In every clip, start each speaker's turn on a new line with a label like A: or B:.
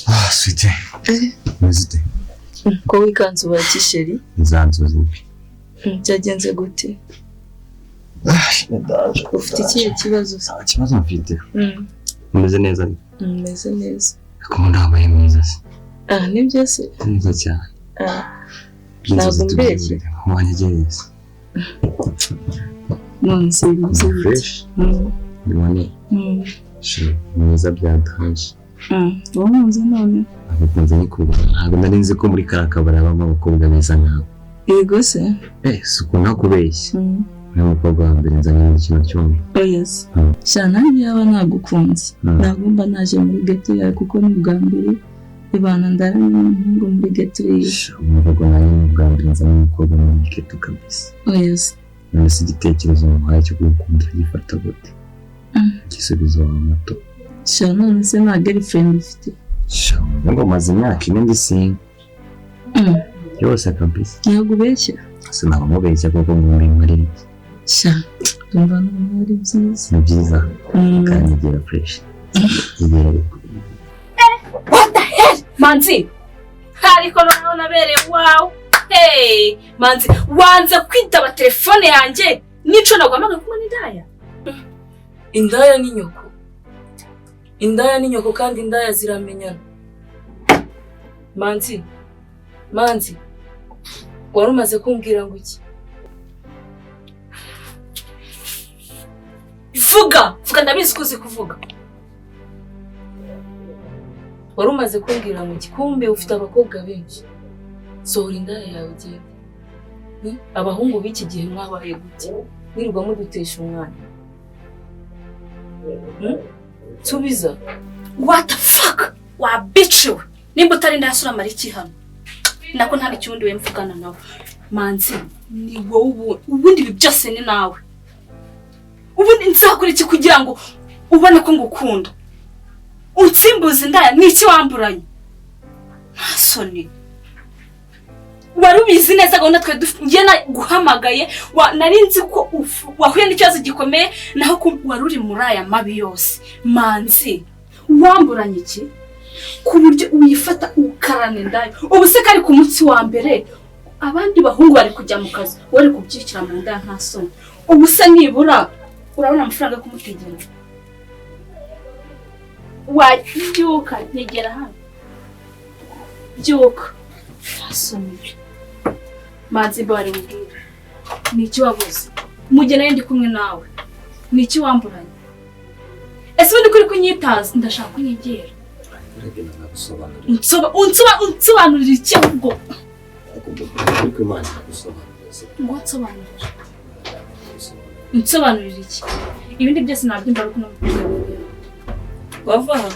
A: Ah, sweetie. Umeze ute?
B: Ko wikanze ubaye iki chéri?
A: Za nzozi mbi.
B: Byagenze gute?
A: Ndaje.
B: Ufite ikihe kibazo se?
A: Nta kibazo mfite. Umeze neza ariko.
B: Meze neza.
A: Ariko umuntu wambaye mwiza se.
B: Ah, nibyo se?
A: Neza cyane.
B: Ah,
A: By'inzozi
B: ntabwo mbeshye.
A: tubyihorere. Wanyegereye se.
B: None se bimeze bite?
A: Fresh. Ndibone. Chéri, mwiza byataje.
B: Wankunze none?
A: Nagukunze nyikubona. Ntabwo nari nzi ko muri kariya kabari habamo abakobwa beza nkawe.
B: Yego se?
A: Si ukuntu nakubeshya. Uriya mukobwa wa mbere nzanye muri kino cyumba.
B: Oya se. Sha nanjye yaba nagukunze. Ntabwo mba naje muri ghetto yawe kuko ni ubwa mbere ibana ndaranye n'umuhungu muri ghetto yiwe.
A: Umva ngo nanjye ni ubwa mbere nzanye umukobwa muri ghetto kabisa.
B: Oya se.
A: None se igitekerezo muhaye cyo kugukunda gifata gute? Igisubizo wa mato.
B: Sha none se nta girlfriend ufite?
A: Sha ngo maze imyaka 4 ndi single. Yose kabisa.
B: Ntabwo ubeshya?
A: Sinaba mubeshya kuko ngo mbimparire.
B: Sha ndumva noneho ari byiza.
A: Ni byiza. Kandi igira fresh. Igira ariko.
C: What the hell? Manzi! Ariko noneho nabereye wow. Hey, Manzi, wanze kwitaba telefone yanjye nico naguhamagaye kumwe n'indaya.
B: Indaya ni nyoko. Indaya ni nyoko kandi indaya ziramenyana. Manzi, Manzi, wari umaze kumbwira ngo iki?
C: Vuga, vuga ndabizi ko uzi kuvuga.
B: Wari umaze kumbwira ngo iki? Kumbe ufite abakobwa benshi. Sohora indaya yawe ugende. Abahungu b'iki gihe mwabaye gute? Mwirirwa mudutesha umwanya. Subiza.
C: What the fuck? Wa bitch we. Nimba utari ndasura mariki hano. Nako nta n'ikiwundi we mvugana nawe. Manzi, ni wowe ubundi ibi byose ni nawe. Ubundi nzakora iki kugira ngo ubone ko ngukunda? Unsimbuza indaya ni iki wamburanye? Nta soni. Wari ubizi neza gahunda twe njye naguhamagaye, nari nzi ko wahuye n'ikibazo gikomeye, naho wari uri muri aya mabi yose. Manzi, wamburanye iki? Ku buryo uyifata ukarana indaya. Ubu se kari ku munsi wa mbere abandi bahungu bari kujya mu kazi, wari kubyikira mu ndaya nta soni. Ubu se nibura urabona amafaranga yo kumutegera? Wabyuka nyegera hano. Byuka. Nta soni. Manzi bari mbwira. Ni iki wabuze? Mujye nayo ndi kumwe nawe. Ni iki wamburanye? Ese ubundi kuri kunyitaza ndashaka kunyegera. Unsobanurira iki ahubwo? Ngo nsobanurire. Unsobanurira iki? Ibindi byose nabyumva ariko namubwira.
B: Wava?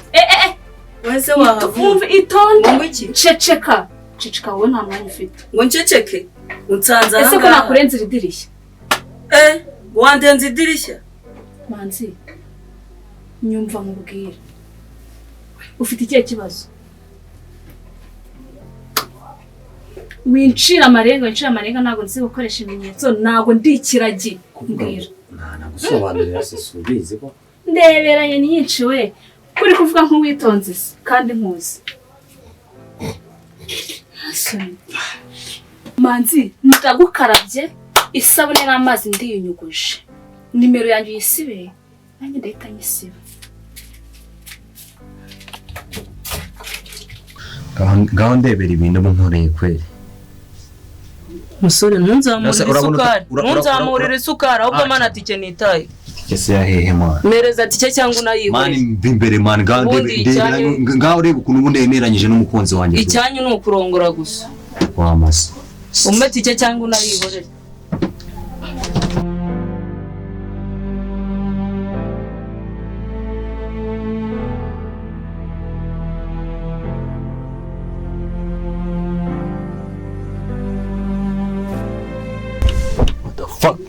B: Wese wahava.
C: Itonde.
B: Ngo iki?
C: Ceceka. Ceceka wowe nta mwanya ufite.
B: Ngo nceceke? Unsanza
C: Ese ko nakurenza idirishya?
B: Wandenza idirishya?
C: Manzi, nyumva nkubwire. Ufite ikihe kibazo? Wincira amarenga, wincira amarenga ntabwo nzi gukoresha ibimenyetso, ntabwo ndi ikiragi. Mbwira.
A: Nagusobanurira se subizi ko?
C: Ndeberanye nyinshi we. Kuri kuvuga nk'uwitonze se kandi nkuzi. Manzi, ndagukarabye isabune n'amazi ndiyunyuguje. Nimero yanjye uyisibe, nanjye ndahita nyisiba.
A: Ngaho ndebera ibintu bunkoreye kweli.
B: Musore ntunzamurire isukari. Ntunzamurire isukari ahubwo mana tike nitaye.
A: Tike se yahehe mwana.
B: Mereza tike cyangwa unayihorere.
A: Mani mbimbere mani ngaho ndebera ngaho ureba ukuntu ubundi yemeranyije n'umukunzi wanjye.
B: Icyanyu ni ukurongora gusa.
A: Wamase.
B: Umpe tike cyangwa unayihorere.
A: What the fuck?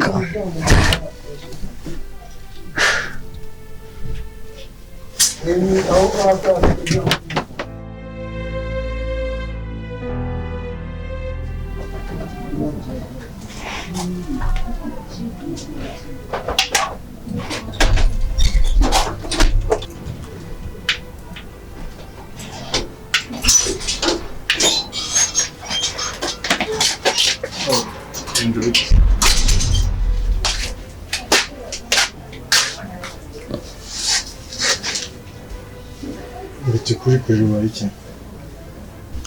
D: Uretse kuri kuri ubaye iki?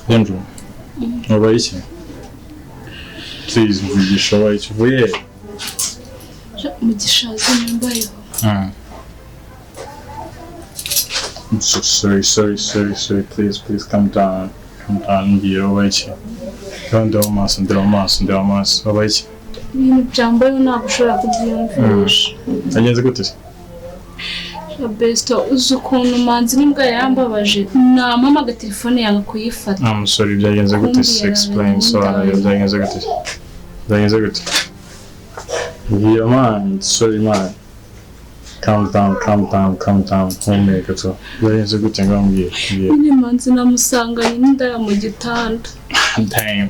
D: Andrew, ubaye iki? Please mvugisha, ubaye iki? Uvuye?
C: Mugisha nyambayeho.
D: I'm so sorry, sorry, sorry, sorry. Please, please calm down. Calm down. Mbwira ubaye iki? Ndeba amaso, ndeba amaso, ndeba amaso. Ubaye iki?
C: Ibintu byambayeho ntabwo ushobora kubyiyumvisha.
D: Agenze gute se?
C: Besto, uzi ukuntu Manzi n'imbwa yambabaje, namuhamagara telefone yanga kuyifata.
D: I'm sorry, byagenze gute se? Explain, sorry, byagenze gute? Byagenze gute? Mbwira man, sorry man. Calm down, calm down, calm down. Humeka tu. Byagenze gute ngo mbwira?
C: Nyine Manzi namusanganye n'indaya mu gitanda.
D: Damn.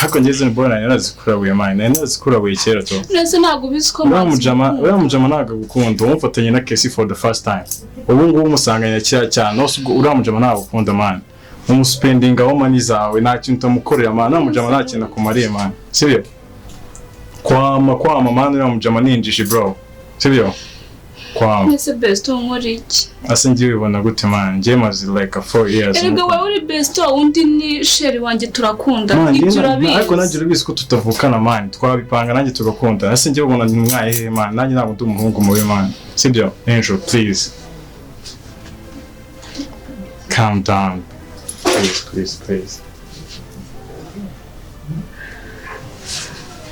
D: Ariko ngeze mbona narazikurabuye man, narazikurabuye kera tu.
C: Nese ntabwo ubizi ko Manzi
D: uriya mujama ntabwo agukunda, umufatanye na Casey for the first time. Ubu ngubu umusanganye kera cyane, hose ubwo uriya mujama ntabwo agukunda man. Umuspendinga wo mani zawe, nta kintu utamukorera man, uriya mujama nta kintu akumariye man. Sibyo? Kwama man, uriya mujama ni injiji bro. Sibyo? Kwama.
C: Nese Besto nkora iki?
D: Ase ngiye ubibona gute man? Ngiye maze like 4 years.
C: Erega wowe uri Besto, undi ni sheri wanjye turakunda. Ibyo urabizi.
D: Ariko nanjye urabizi ko tutavukana man, twabipanga nanjye tugakunda. Ase ngiye ubona mwaye he man, nanjye ntabwo ndi umuhungu mubi man. Sibyo? Angel, please. Calm down. Please, please, please.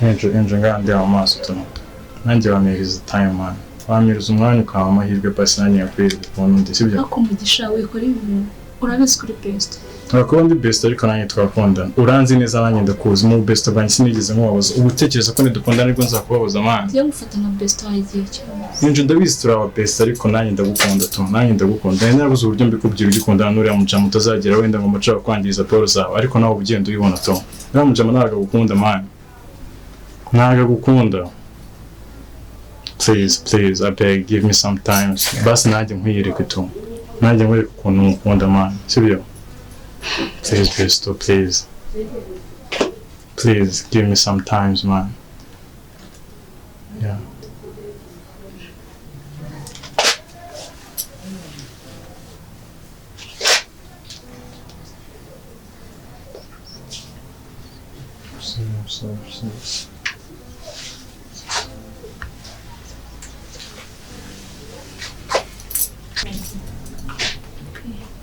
D: Angel, Angel, ngande amaso tu. Nanjye wamiriza time man. Wamiriza umwanya ukaba amahirwe basi nanjye yakwirirwa kubona undi, sibyo?
C: Ariko Mugisha wikora ibintu urabizi kuri Besto.
D: Urakuba ndi Besto ariko nanjye twakundana. Uranzi neza nanjye ndakuzi, mu Besto bwanjye sinigeze nkubabaza. Ubu utekereza ko nidukundana ariko nzakubabaza man.
C: Ngiye gufata nka Besto wawe igihe cyose.
D: Ninjye ndabizi turi aba Besto ariko nanjye ndagukunda tu, nanjye ndagukunda. Nari narabuze uburyo mbikubwira ugikundana n'uriya mujama utazagera wenda ngo muce kwangiza poro zawe, ariko nawe uba ugenda ubibona tu. Uriya mujama ntabwo agukunda man. Ntabwo agukunda. Please, please, I beg, give me some time. Basi nanjye nkwiyereke tu. Nanjye nkwereke ukuntu ngukunda man. Sibyo? Please, Besto, please. Please, give me some time, man. Yeah. Sorry, sorry, sorry.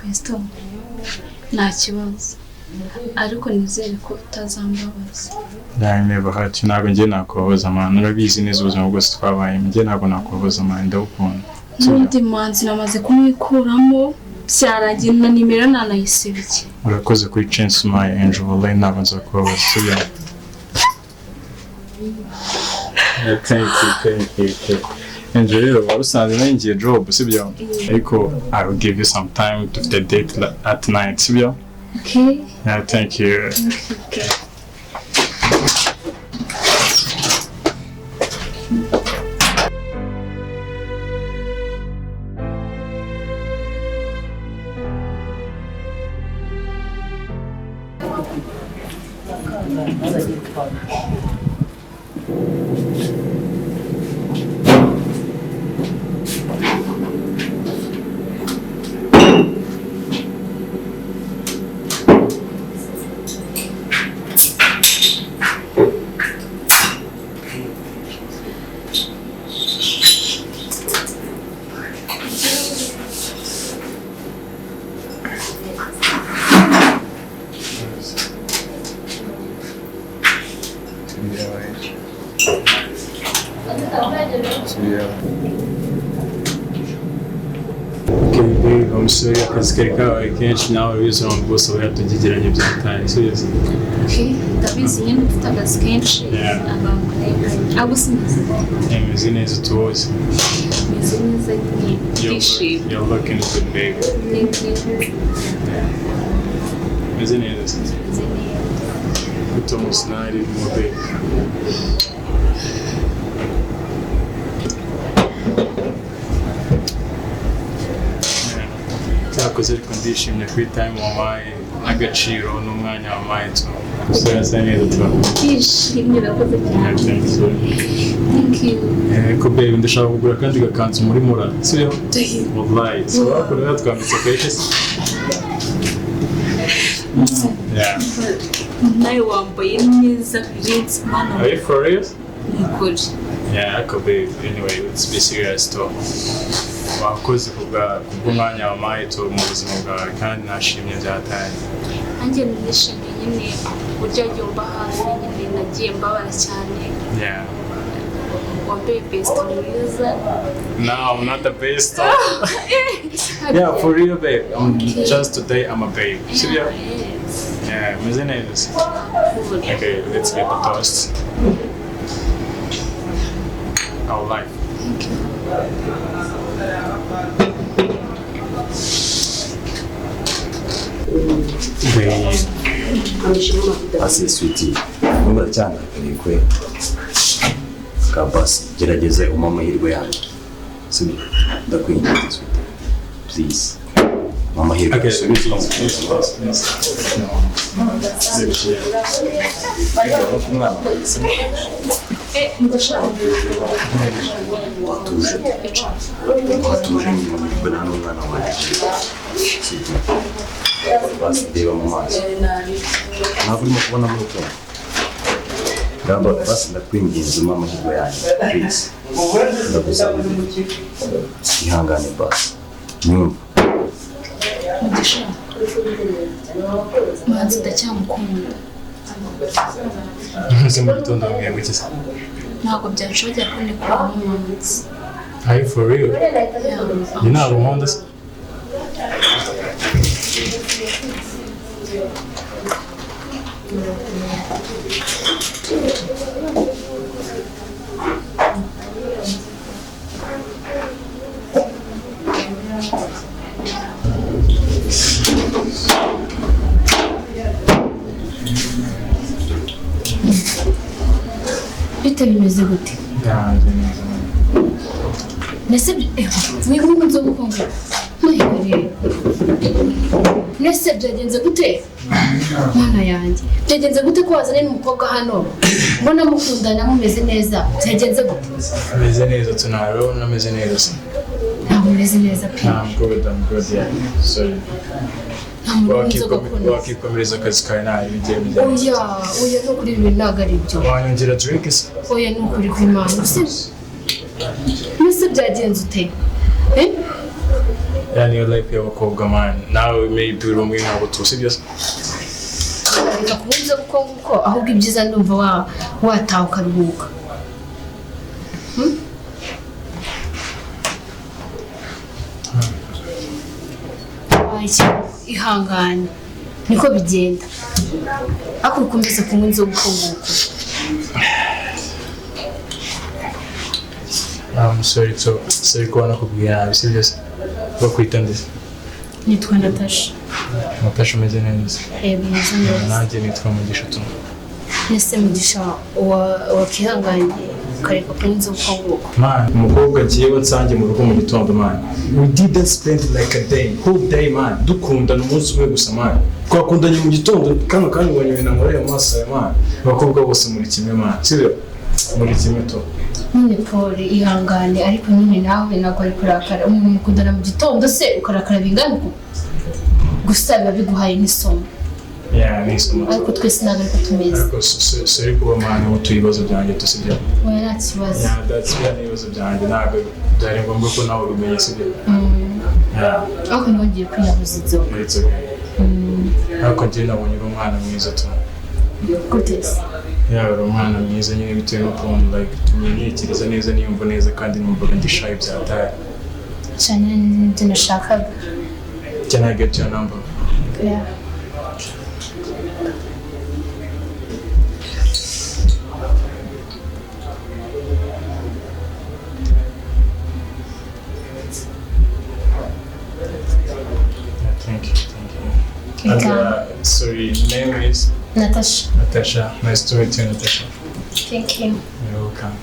C: Besto, nta kibazo ariko nizere ko utazambabaza.
D: Never hurt you. Ntabwo ngiye nakubabaza man, urabizi neza ubuzima bwose twabaye, ngiye ntabwo nakubabaza man, ndagukunda.
C: N'undi Manzi namaze kumwikuramo byarangiye na nimero nanayisibye.
D: Urakoze kuri chance my angel, wallahi ntabwo nzakubabaza, sibyo? Thank you, thank you, thank you. Angel rero wari usanzwe nari ngiye job, sibyo? Ariko I will give you some time to the date at night, sibyo?
C: Okay.
D: Yeah, thank you.
C: Okay.
D: Okay, babe, I'm sorry akazi kari kabaye kenshi nawe urabizi abantu bose baba yatugigiranye byataye, sibyo?
C: Okay, ndabizi nyine ufite akazi kenshi. Abo sinzi.
D: Meze neza tuwose.
C: Meze neza nyine ndishimye.
D: You're looking good, babe.
C: Thank you.
D: Meze neza.
C: Meze neza.
D: Gute umunsi mu babe. Cyakoze ariko ndishimye kuri time wampaye n'agaciro n'umwanya wampaye tu. Gusa urasa neza tu.
C: Ndishimye, urakoze cyane.
D: Thank you.
C: Thank you.
D: Ko babe, ndashaka kugura akandi gakanzu muri Mura. Sibyo? Wallahi. So wakora twambitse kenshi se. Yeah.
C: Nawe wambaye neza birenze, Mana.
D: Are you for real?
C: Ni ukuri.
D: Yeah, ariko babe, anyway, let's be serious though. Wakoze kubw'umwanya wampaye tu mu buzima bwawe kandi nashimye byatanye.
C: Nanjye nishimiye nyine uburyo wagiye umba hafi nyine, nagiye mbabara cyane.
D: Yeah.
C: Wambaye best mwiza.
D: No, I'm not the best. Yeah, for real, babe. I'm just today I'm a babe. Sibyo?
C: Yes.
D: Yeah, meze neza.
C: Ukuri.
D: Okay, let's get the toast. Our life.
C: Thank you.
D: Babe.
A: Ase sweetie, numva cyandakariye kwe. Kabasi, gerageze umpe amahirwe yanjye. Sibyo? Ndakwinginze sweetie. Please. Umpe amahirwe.
D: Okay, please, please, please, please. No.
A: Umwana watuje. Watuje nyuma mbona n'umwana wanjye. Sibyo? Basi reba mu maso. Ntabwo urimo kubona muri uko. Gamba, basi ndakwinginze umpe amahirwe yanjye. Please. Ndagusaba. Ihangane basi. Nyumva.
C: Mugisha, Manzi ndacyamukunda.
D: Nze mu gitondo wambwiye ngo iki se?
C: Ntabwo byanshobokera ko ndikuramo Manzi.
D: Are you for real? Njye ntabwo nkunda se.
E: Bite, bimeze gute?
D: Yanjye neza.
E: Nese wiga inzoga ukonga muhibereye? Nese byagenze gute, Mana yanjye? Byagenze gute ko wazanye n'umukobwa hano, mbona mukundana mumeze neza? Byagenze gute?
D: Ameze neza tunaro, ameze neza se.
E: Ntabwo mumeze neza pe.
D: I'm good, I'm good, yeah. Sorry.
E: Nta muntu unywa inzoga akunda.
D: Wakikomereza akazi kawe, nta bigiye bijyanye.
E: Oya, oya, ni ukuri ibi ntabwo ari byo.
D: Wanyongera drink se?
E: Oya, ni ukuri kw'Imana. Mbese byagenze ute? Eh?
D: Yeah, niyo life y'abakobwa, man. Nawe maybe uri umwe ntabwo tuzi byose.
E: Reka kunywa inzoga uko nguko, ahubwo ibyiza ndumva wataha ukaruhuka. Hmm? Wabaye iki? Ihangane, niko bigenda, ariko ukomeze kunywa inzoga uko nguko.
D: I'm sorry, so sorry kuba nakubwiye nabi, si byose. Bakwita nde?
C: Nitwa Natasha.
D: Natasha, umeze neza?
E: Yego, meze neza.
D: Nanjye nitwa Mugisha tu.
E: Ese Mugisha, wakihanganye ukareka kunywa inzoga uko nguko?
D: Man, umukobwa agiye nsange mu rugo mu gitondo, man. We didn't spend like a day, whole day, man. Dukundana umunsi umwe gusa, man. Twakundanye mu gitondo, kano kanya ubonye ibintu nkoreye mu maso yawe, man. Abakobwa bose muri kimwe, man. Sibyo? Muri kimwe tu.
E: Nyine Paul, ihangane, ariko nyine nawe ntabwo ari kurakara. Umuntu mukundana mu gitondo se ukarakara bingana uko? Gusa biba biguhaye n'isomo.
D: Yeah, ni isomo.
E: Ariko twese ntabwo ariko tumeze.
D: Ariko sorry kuba, man, utuye ibibazo byanjye tu, sibyo?
E: Oya, nta kibazo.
D: Yeah, that's bya ibibazo byanjye, ntabwo byari ngombwa ko nawe ubimenye, sibyo? Yeah,
E: Ariko ntiwongeye kwiyahuza inzoga.
D: It's okay. Ariko njye nabonye uri umwana mwiza tu.
E: Gute se?
D: Yeah, uri umwana mwiza nyine bitewe n'ukuntu like tumye ntekereza neza, niyumva neza, kandi numvaga ndi shy byataye.
E: Cyane, nibyo nashakaga.
D: Can I get your number?
E: Yeah.
D: Yeah, thank you, thank you. And,
E: Welcome.
D: sorry, name is
E: Natasha.
D: Natasha. Nice to meet you, Natasha.
E: Thank you.
D: You're welcome.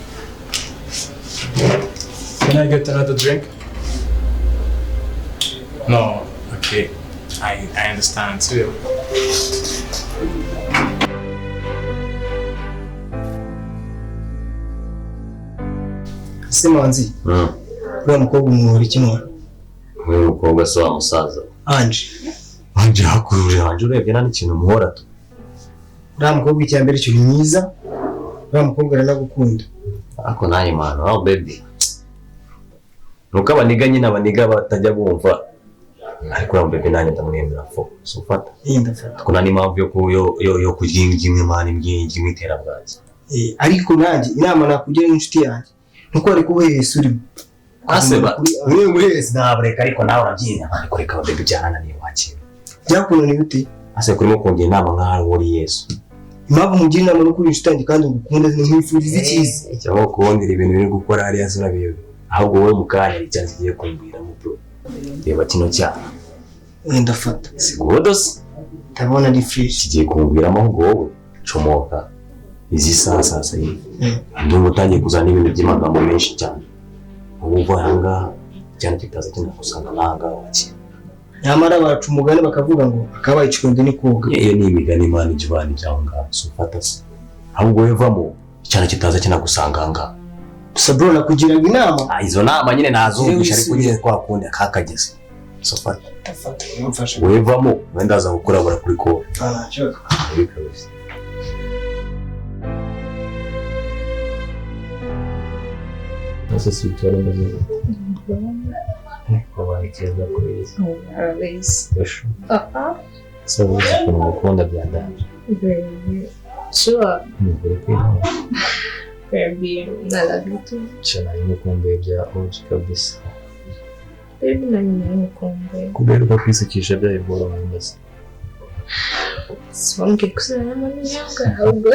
D: Can I get another drink? No, okay. I understand too.
F: Ese Manzi, uriya mukobwa umuhora iki mwana?
A: Uyu mukobwa se wa musaza
F: Anje.
A: Anje hakuruje Anje urebye nta n'ikintu umuhora tu.
F: Uriya mukobwa icya mbere cyo ni mwiza, uriya mukobwa aranagukunda.
A: Ariko nanjye mwana oh baby. Nuko abaniga nyine abaniga batajya bumva. Ariko uriya baby nanjye ndamwemera fo. So ufata.
F: Ndafata.
A: Ariko nta n'impamvu yo kuryinga imwe mwana imbyingi imwe iterabwaki.
F: Ariko nanjye inama nakugira n'inshuti yanjye nuko wari kubuhehesa urimo.
A: Aseba wewe wese nabureka ariko nawe urabyina ariko reka baby byarananiye wakira.
F: Byakunaniye ute?
A: Ase kurimo kungira inama nkaho uri Yesu.
F: Impamvu mugira inama no kuri inshuti yanjye kandi ngukunda nkwifuriza icyiza.
A: Cyangwa kubondera ibintu biri gukora hariya zurabiyobe. Ahubwo wowe mukanya icyanze kigiye kumbwira mu bro. Reba kino cyaha.
F: Ndafata.
A: Sigudos.
F: Ndabona ari fresh.
A: Kigiye kumbwiramo ahubwo wowe comoka. Izi sasa yi. Ndumva utangiye kuzana ibintu by'amagambo menshi cyane. Ubu ahangaha cyane kitaza kinakusanga nanga wakira.
F: Nyamara baca umugani bakavuga ngo akabaye ikigondo ni koga.
A: Iyo ni imigani Imana ijya ibyaho ngaho so ufata se. Ahubwo wowe vamo cyane kitaza kinagusanga ahangaha.
F: Gusa bro nakugiraga inama.
A: Izo nama nyine nazumvisha ariko nyine kwa kundi akakageze. So fata.
F: Ndafata umfasha.
A: Wowe vamo wenda aza gukurabura kuri ko.
F: Ah cyo.
D: Ese si utari muzima. Wabaye keza kuri izi.
G: Arabizi.
D: Esho. Se uzi ukuntu ngukunda bya danje.
G: Baby. Sure.
D: Nukuri kwinama.
G: Baby, I love you too.
D: Sha nari ngukumbuye bya OG kabisa.
G: Baby, nari ngukumbuye.
D: Kuberuka kwisukisha bya biboro wambaza.
G: Siwambwiye ko uzanamo n'inyanga ahubwo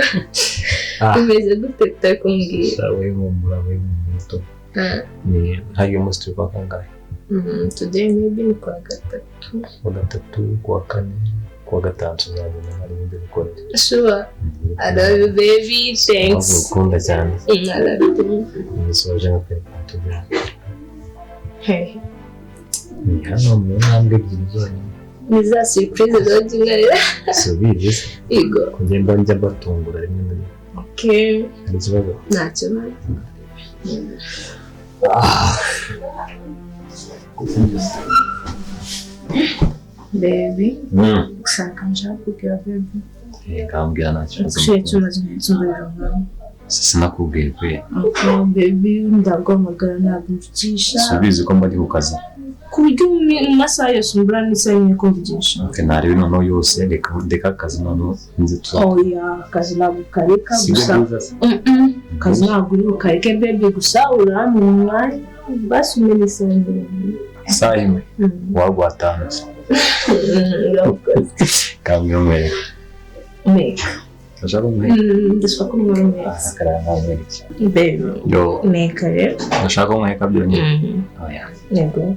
G: umeze gute utari kumbwira.
D: Sha wihumura tu. Ni ntayo umunsi turi kwa kangahe?
G: Today maybe ni kuwa gatatu.
D: Kuwa gatatu, kuwa kane, kuwa gatanu tuzagenda hari ibindi gukorera.
G: Sure. I love you baby, thanks.
D: Ngukunda cyane.
G: I love you too.
D: Nisoje nkakwereka tugera.
G: Hey.
D: Ni hano mu ntambwe ebyiri zonyine.
G: Ni za surprise zajya unkorera.
D: Si ubizi se?
G: Yego.
D: Kugenda njya mbatungura rimwe na rimwe.
G: Okay.
D: Hari ikibazo?
G: Nta kibazo. Baby, gushaka nshaka kubwira baby.
A: Kambwira nta kibazo.
G: Nshuye tumaze umunsi umuriro nkawe.
A: Sinakubwiye kwe.
G: Okay, baby, ndaguhamagara ntabwo mvugisha.
A: Subizi ko mba ndi ku kazi.
G: Ku buryo mu masaha yose umbura n'isaha imwe kumvugisha.
A: Okay, narebe noneho yose reka akazi noneho nze tuza.
G: Oya, akazi ntabwo ukareka gusa. Akazi ntabwo uri bukareke baby gusa urampa umwanya basi umenye isaha imwe.
D: Isaha imwe? Wagwatanze. Kambwira umwereka.
G: Meka.
D: Ndashaka umwereka.
G: Ndashaka ko umwereka.
D: Akarara ntamwereke.
G: Baby.
D: Yo.
G: Meka rero.
D: Ndashaka umwereka byonyine. Oya.
G: Yego.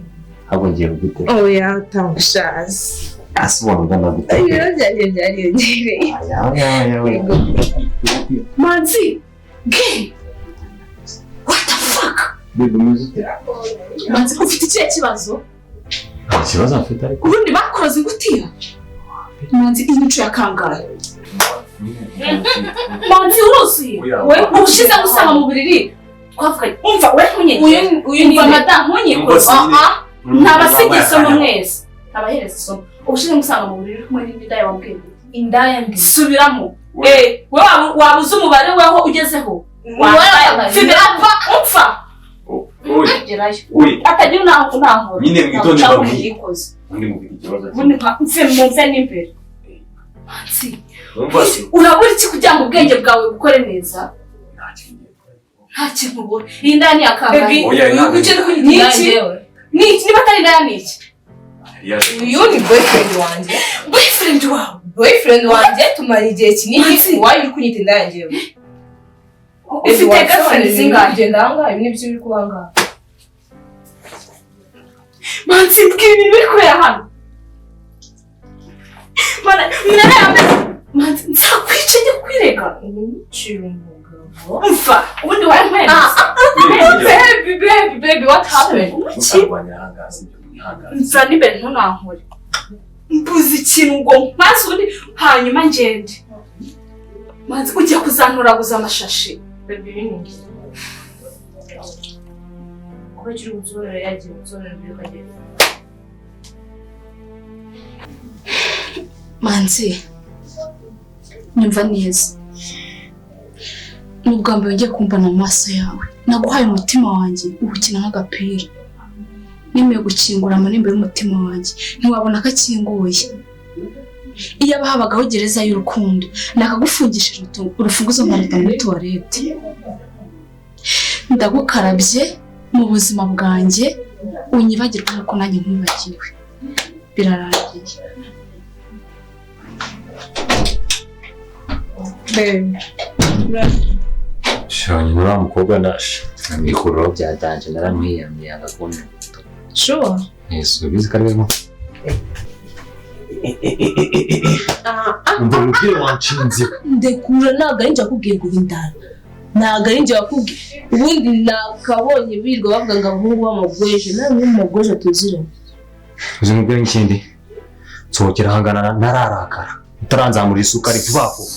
A: Ahubwo ngiye kuguteka.
G: Oya, utangushazi.
A: Ase ubona ungana gute?
G: Ibiro byanjye byariyongereye.
A: Oya.
C: Manzi! Gay! What the fuck?
A: Baby, umeze ute?
C: Manzi, ufite ikihe kibazo?
A: Nta kibazo mfite ariko.
C: Ubundi bakuroze ingutiya? Manzi, iyi mico ya kangahe? Manzi uruzuye? We ubushize gusanga mu buriri twavuganye. Umva we ntunyegere.
B: Uyu ni
C: Umva madamu ntunyegere. Ntabasigiye isomo mwese. Ntabahereza isomo. Ubushize musanga mu buriri kumwe n'indaya wambwiye.
B: Indaya mbi.
C: Subiramo. We wabuze umubare weho ugezeho. Upfa. Gerayo. Atagira unaho unaho.
A: Nyine mwitonde
C: babwiye.
A: Undi mufite ikibazo.
C: Ubundi mve mumve n'imbere. Manzi. Urabura iki kugira ngo ubwenge bwawe bukore neza? Nta kintu ubura. Iyi ndaya ni akangahe?
B: Baby,
C: Ni iki? Ni iki? Niba atari indaya ni iki?
B: Uyu ni boyfriend wanjye.
C: Boyfriend wawe?
B: Boyfriend wanjye tumara igihe kinini wayo uri kunyita indaya njyewe.
C: Ufite girlfriend zingahe?
B: Genda ahangaha, ibi nibyo uri kuba ngaha.
C: Manzi, mbwira ibintu biri kubera hano. Mana, Manzi, nzakwica njye kwirega.
B: Unyicira umugabo.
C: Umva, ubundi wampembe.
B: Baby, baby, baby, what happened?
C: Nza n'imbere ntunankore. Mbuze ikintu ngo mpaze ubundi hanyuma ngende. Manzi, ugiye kuzantoraguza amashashi.
B: Baby, ni iki?
G: Kuba kiri bunsobanurire yagiye bunsobanurire mbere yuko agenda.
C: Manzi, nyumva neza. Ni ubwa mbere ugiye kumbona mu maso yawe. Naguhaye umutima wanjye uwukina nk'agapira. Nemeye gukingura amarembo y'umutima wanjye, ntiwabona ko akinguye. Iyo aba habagaho gereza y'urukundo, nakagufungishije urufunguzo nkaruta muri tuwarete. Ndagukarabye mu buzima bwanjye, unyibagirwe nk'uko nanjye nkwibagiwe. Birarangiye.
A: Shonye uriya mukobwa ndamwikururaho byatanje naramwiyamye yanga kunywa.
G: Sure.
A: Yesu ubizi ko ari we. Umva umupira wanshinze.
G: Ndekura, ntabwo ari njye wakubwiye ngo ubindara. Ntabwo ari njye wakubwiye. Ubundi nakabonye birirwa bavuga ngo abahungu b'amagweje. Nawe uri mu magweje tuziranye.
A: Uzi mubwire n'ikindi? Nsohokera ahangana nararakara. Utaranzamura isukari vuba vuba.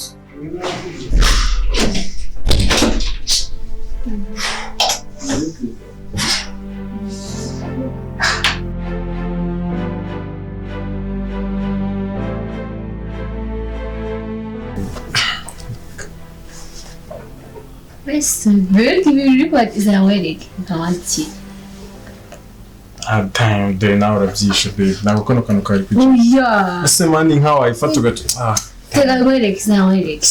E: Wese mbega ibintu uri kwakira wereke ntawandikiye.
D: Ah damn, dore nawe urabyishe babe. Ntabwo kano kantu kari kujya.
E: Oya.
D: Ese mani nka wayifata ugaca. Ah.
E: Tega wereke za wereke.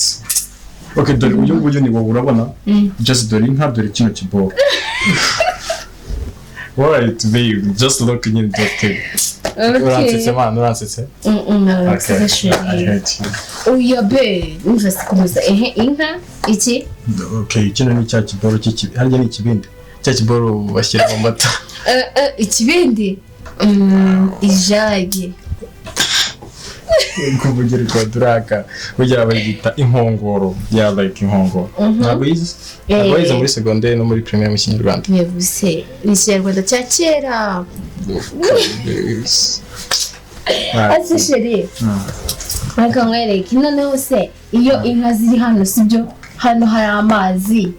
D: Okay, dore uyu nguyu ni wowe urabona? Just dore inka, dore kino kiboro. Alright babe, just look in the thing.
E: Okay.
D: Uransetse man, uransetse.
E: Okay.
D: I hate you.
E: Oya be, umva sikomeza ehe inka iki?
D: Okay, kino ni cya kiboro cy'ikibi. Harya ni ikibindi. Cya kiboro bashyira mu mata.
E: Ikibindi? Ijage.
D: Kuvugira kwa duraka burya bayita inkongoro, ya like inkongoro. Ntabwo yize? Ntabwo yize muri secondaire no muri primaire mu Kinyarwanda.
E: Yevuse, ni Ikinyarwanda cya kera. Ase chérie. Reka nkwereke noneho se iyo inka ziri hano sibyo hano hari amazi.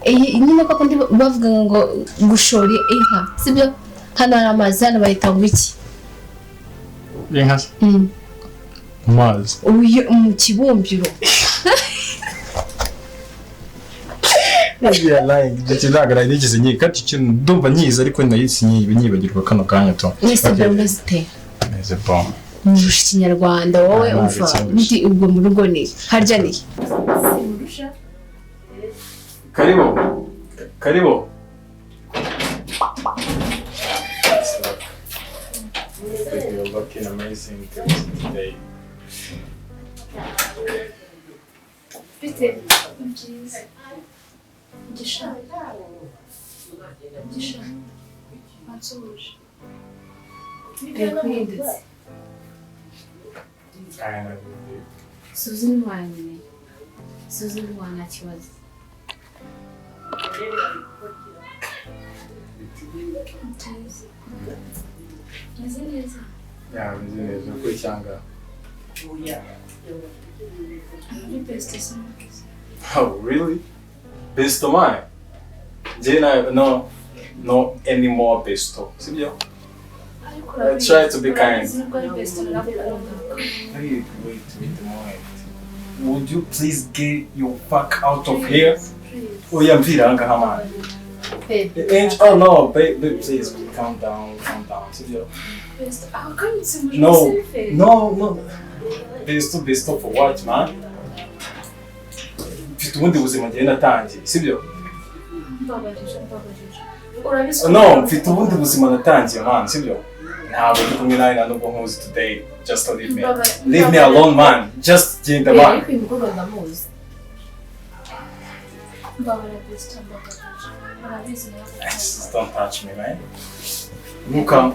E: Nyine koko ndi bavuga ngo gushora inka sibyo hano hari amazi hano bayita ngo iki?
D: Inka se? Amazi.
E: Uyu mu kibumbiro.
D: Yeah, like ndetse ntabwo nari nigeze nyiga kandi ikintu ndumva nyizi ariko nahise nyibagirwa kano kanya to.
E: Mwese mumeze ute?
D: Meze bon.
E: Murusha Ikinyarwanda wowe umva ndi ubwo mu rugo ni harya ni.
D: Karibu. Karibu. You're looking amazing today.
C: Bite byiza. Gisha. Gisha. Ansuhuje.
E: Birakwindutse. Suzi n'umwana. Suzi n'umwana nta kibazo.
C: Meze neza.
D: Ya, meze neza. Uko icyanga?
C: Muri best sinzi.
D: Oh, really? Best of mine. Jena, no, no anymore besto. Sibyo? I try to be kind. Wait, wait, wait a moment. Would you please get your fuck out of here? Oh yeah, mvira ngaha man. Oh no, babe, please calm down, calm down. Sibyo? No, no, no. Besto, besto for what, man? Mfite ubundi buzima ngiye natangiye, sibyo? No, mfite ubundi buzima natangiye, man, sibyo? Ntabwo ndi kumwe nawe nta nubwo nkuzi today. Just leave me. Leave me alone, man. Just genda, man. Just don't touch me, man. Ntuka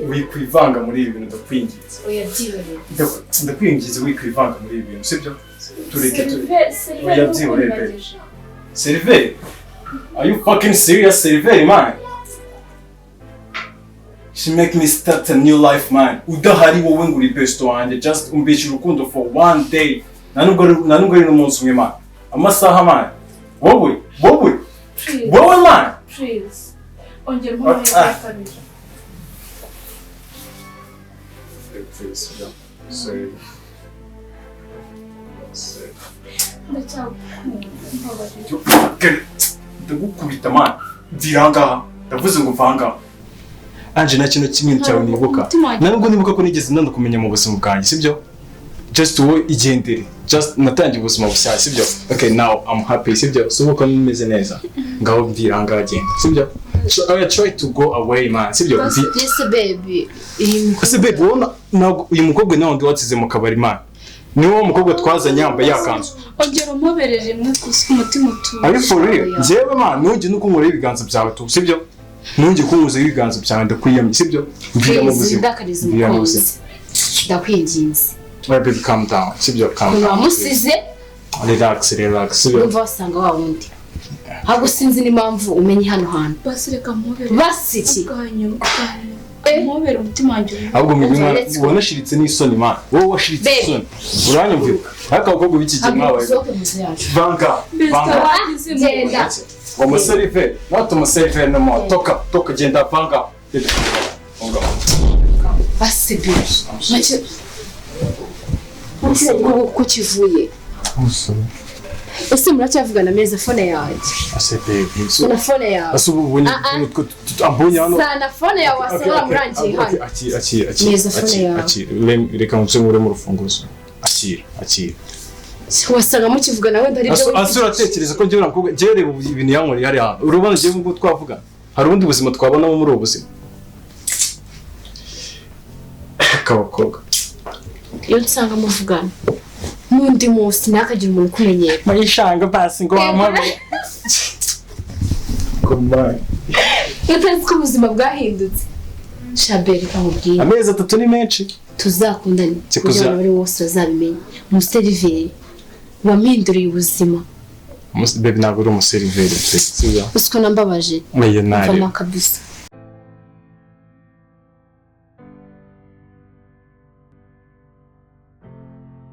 D: wikwivanga muri ibi bintu ndakwinginze. Ndakwinginze wikwivanga muri ibi bintu, sibyo? Tureke oya byihorere pe. Seriveri? Are you fucking serious, Seriveri, man? She make me start a new life, man. Udahari wowe ngo uri best wanjye, just umbesha urukundo for one day. Nta nubwo ari n'umunsi umwe, man. Amasaha, man. Wowe, wowe.
C: Please.
D: Wowe man.
C: Please. Ongera umpe amahirwe ya kabiri.
D: Please, yeah. Sorry. Sorry.
C: Ndacyagukunda, mbabarira.
D: Ndagukubita man. Mvira ahangaha. Ndavuze ngo mva ahangaha. Ange, nta kintu kimwe cyawe nibuka.
C: Umutima wanjye-
D: Ntabwo nibuka ko nigeze nanda kumenya mu buzima bwanjye, sibyo? Just wowe igendere. Just natangiye ubuzima bushyashya, sibyo? Okay, now I'm happy, sibyo? Si uko meze neza. Ngaho mvira ahangaha, genda, sibyo? I try to go away, man, sibyo?
E: Yes baby, iyi
D: Ese babe, wowe ntabwo uyu mukobwa ni wundi wasize mu kabari, man? Ni wowe mukobwa twazanye yambaye ya kanzu.
C: Ongera umpobere rimwe gusa, umutima utuje.
D: Are you for real? Njyewe man, ntujye no kunkoraho ibiganza byawe tu, sibyo? Ntujye kunkozaho ibiganza byawe, ndakwiyamye, sibyo? Mvira mu
E: Please,
D: buzima.
E: ndakariza
D: Mvira mu
E: umukunzi.
D: buzima.
E: Ndakwinginze.
D: Well, baby, calm down, sibyo? Calm
E: Ukuntu
D: down.
E: wamusize.
D: Relax, relax, sibyo?
E: Urumva wasanga wa wundi. Ahubwo sinzi n'impamvu umenye hano hantu.
C: Basi reka mpobere.
E: Basi iki?
C: Bwa nyuma, bwa nyuma. Mpobere, umutima wanjye uruhuke.
D: Ahubwo mwebwe
E: Umva, let's go.
D: wanashiritse n'isoni man, wowe washiritse
E: Babe.
D: isoni, uranyumvira? Ariko abakobwa b'iki gihe
E: Haguruka
D: mwabaye
E: usohoke mu nzu yacu.
D: Vanga.
C: Mbese
D: Vanga.
C: wagize impuhwe.
E: Genda.
D: Umuseriveri, not umuseriveri no more. Toka, toka, genda, vanga. Vanga.
E: Basi baby, make ko kivuye. Ese muracyavugana? Meza phone yanjye.
D: Ase baby, so
E: Sana phone yawe.
D: ase ubu ubonye
E: Ah, ah.
D: utwo ambonye hano.
E: Sana phone yawe, wasanga wamurangiye hano.
D: Akira, akira, akira.
E: Neza phone
D: Akira,
E: yawe.
D: akira. Reka nse nkure mu rufunguzo. Akira, akira.
E: Wasanga mukivugana wenda ari byo.
D: Ase uratekereza ko njyewe nakubwa? Njyewe reba ubu ibintu yankoreye hariya hantu. Urabona njyewe ubwo twavuga hari ubundi buzima twabonamo muri ubu buzima akabakobwa?
E: Iyo nsanga muvugana n'undi munsi, ntihakagire umuntu ukumenyera.
D: Mayishanga basi ngo wampamere.
E: Utazi ko ubuzima bwahindutse. Shaberi, kamubwire.
D: Amezi 3 ni menshi.
E: Tuzakundane.
D: Sikuza-
E: Kugira ngo buri wose bazabimenya, umuseriveri wampinduriye ubuzima.
D: Baby, ntabwo uri umuseriveri pe, sibyo?
E: Uzi ko nambabaje.
D: Oya, ntareba.
E: Mvamo kabisa.